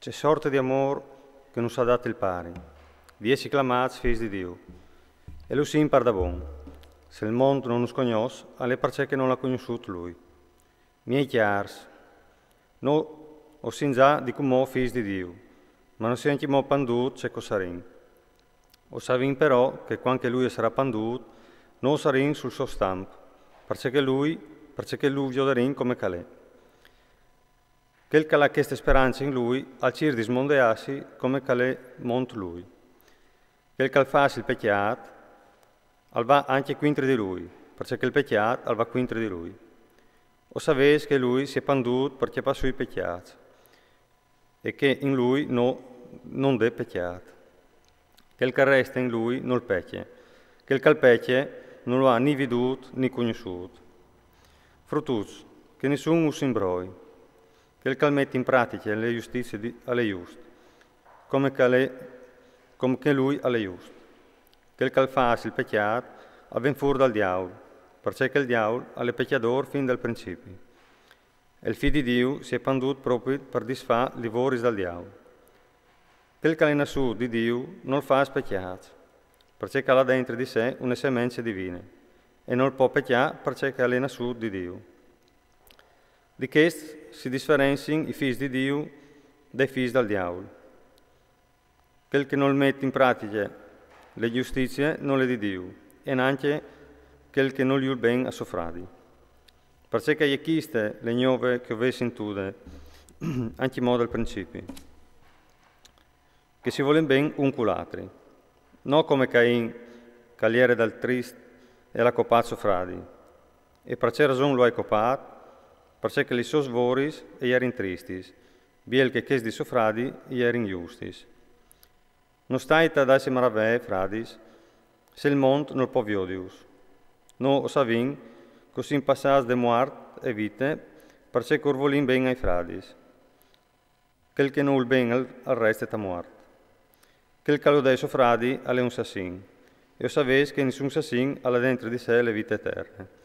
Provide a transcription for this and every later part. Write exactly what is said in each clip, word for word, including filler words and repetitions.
Ce sorte di amôr che nus à dât il Pari, di jessi clamâts fîs di Diu. E lu sin par da bon. Se il mont no nus cognòs, al è parcè che nol à cognossût lui. Miei cjârs, no o sin za di cumò fîs di Diu, ma no si ancjemò pandût ce che o sarìn. O savìn però che cuant che lui al sarà pandût, no o sarìn sul so stamp, parcè che lui, parcè che lu viodarìn come che al è. Chel che al à cheste sperance in lui, al cîr di smondeâsi come che al è mont lui. Chel che al fâs il pecjât, al va ancje cuintri di lui, parcè che il pecjât al va cuintri di lui. O savês che lui si è pandût par cjapâ sù i pecjâts, e che in lui no, no 'nd è pecjât. Chel che al reste in lui nol pecje. Chel che al pecje no lu à ni vidût ni cognossût. Fruts, che nissun us imbroi. Chel che al met in pratiche le justizie di, al è just, come che al è, come che lui al è just. Chel che al fâs il pecjât, al ven fûr dal diaul, parcè che il diaul al è pecjadôr fin dal principi. E il Fi di Diu si è pandût propit par disfâ li voris dal diaul. Chel che al è nassût di Diu nol fâs pecjâts, parcè che al à dentri di se une semence divine, e nol pò pecjâ parcè che al è nassût di Diu. Di chest si disferenziin i fîs di Diu dai fîs dal diaul. Chel che nol met in pratiche le justizie nol è di Diu, e nancje chel che nol jûl ben a so fradi. Parcè che e je cheste le gnove che o vês sintude, ancjemò dal principi, che si volìn ben un cul altri. No come Cain, che al jere dal trist e al à copât so fradi. E par ce rason lu ai copât? Parcè che li sôs voris e jerin tristis, biel che chês di so fradi e jerin justis. No stait a dâsi maravee, fradis, se il mont nol pò viodius. No o savìn che o sin passâts de muart e vite, parcè che ur volìn ben ai fradis. Chel che nol vûl ben al, al reste ta muart. Chel che al odee so fradi al è un sassin, e o savês che nissun sassin al à dentri di se le vite eterne.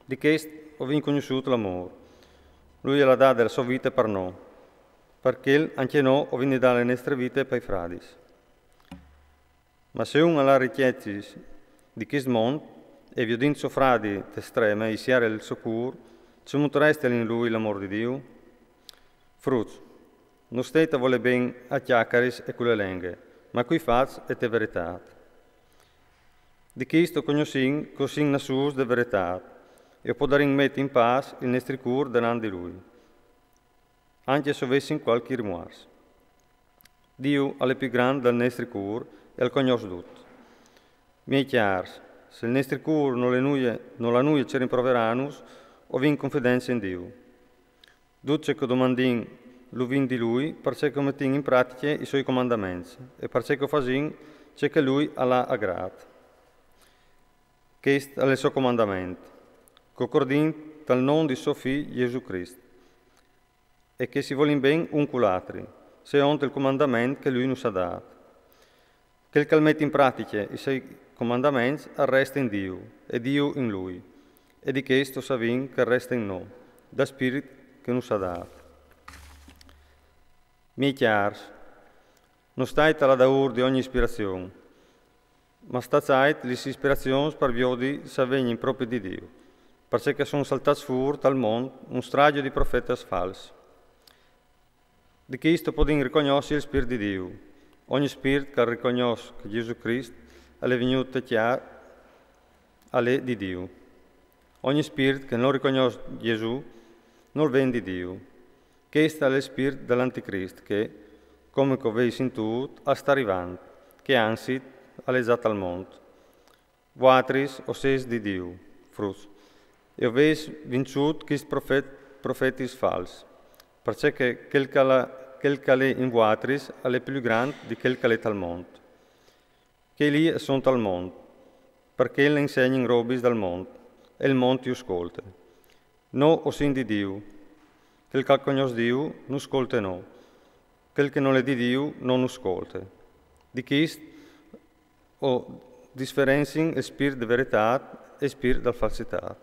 Di chest o vin cognossût l'amôr. Lui al à dade la sô vite par nô, par chel ancje nô o vin di dâ le nestre vite pai fradis. Ma se un al à ricjecis di chest mont, e viodint so fradi te streme i siere il so cûr, cemût restial in lui l'amôr di Diu? Fruts, no stait a volê ben a cjacaris e cu le lenghe, ma cui fats e te veretât. Di chest o cognossìn che o sin nassûts de veretât, e o podarìn meti in pâs il nestri cûr denant di lui, ancje se o vessin cualchi rimuars. Diu al è plui grant dal nestri cûr e al cognòs dut. Miei cjârs, se il nestri cûr nol à nuie, nol à nuie ce rimproverânus, o vin confidence in Diu. Dut ce che o domandìn lu vin di lui, parcè che o metìn in pratiche i soi comandaments, e parcè che o fasìn ce che lui al à a grât. Chest al è il so comandament, che o crodìn tal non di so Fi Jesù Crist, e che si volìn ben un cul altri, seont il comandament che lui nus à dât. Chel che al met in pratiche i soi comandaments al reste in Diu, e Diu in lui. E di chest o savìn che al reste in nô, dal Spirit che nus à dât. Miei cjârs, no stait a lâ daûr di ogni ispirazion, ma stazait lis ispirazions par viodi se a vegnin propit di Diu, parcè che a son saltâts fûr tal mont un stragjo di profetas fals. Di chest o podìn ricognossi il Spirt di Diu. Ogni spirt che al ricognòs che Jesù Crist al è vignût te tiere al è di Diu. Ogni spirt che nol ricognòs Jesù nol ven di Diu. Chest al è il spirt dal anticrist che, come che o vês sintût, al sta rivant, che anzit al è za tal mont. Vuatris o sês di Diu, fruts, e o vês vinçût chescj profet-, profetis fals, parcè che chel che al è, chel che al è in vuatris al è plui grant di chel che al è tal mont. Chei li a son tal mont, parcè che a insegnin robis dal mont, e il mont ju scolte. Nô o sin di Diu. Chel che al cognòs Diu nus scolte nô. Chel che nol è di Diu no nus scolte. Di chest o disferenziin il spirt de veretât e il spirt dal falsitât.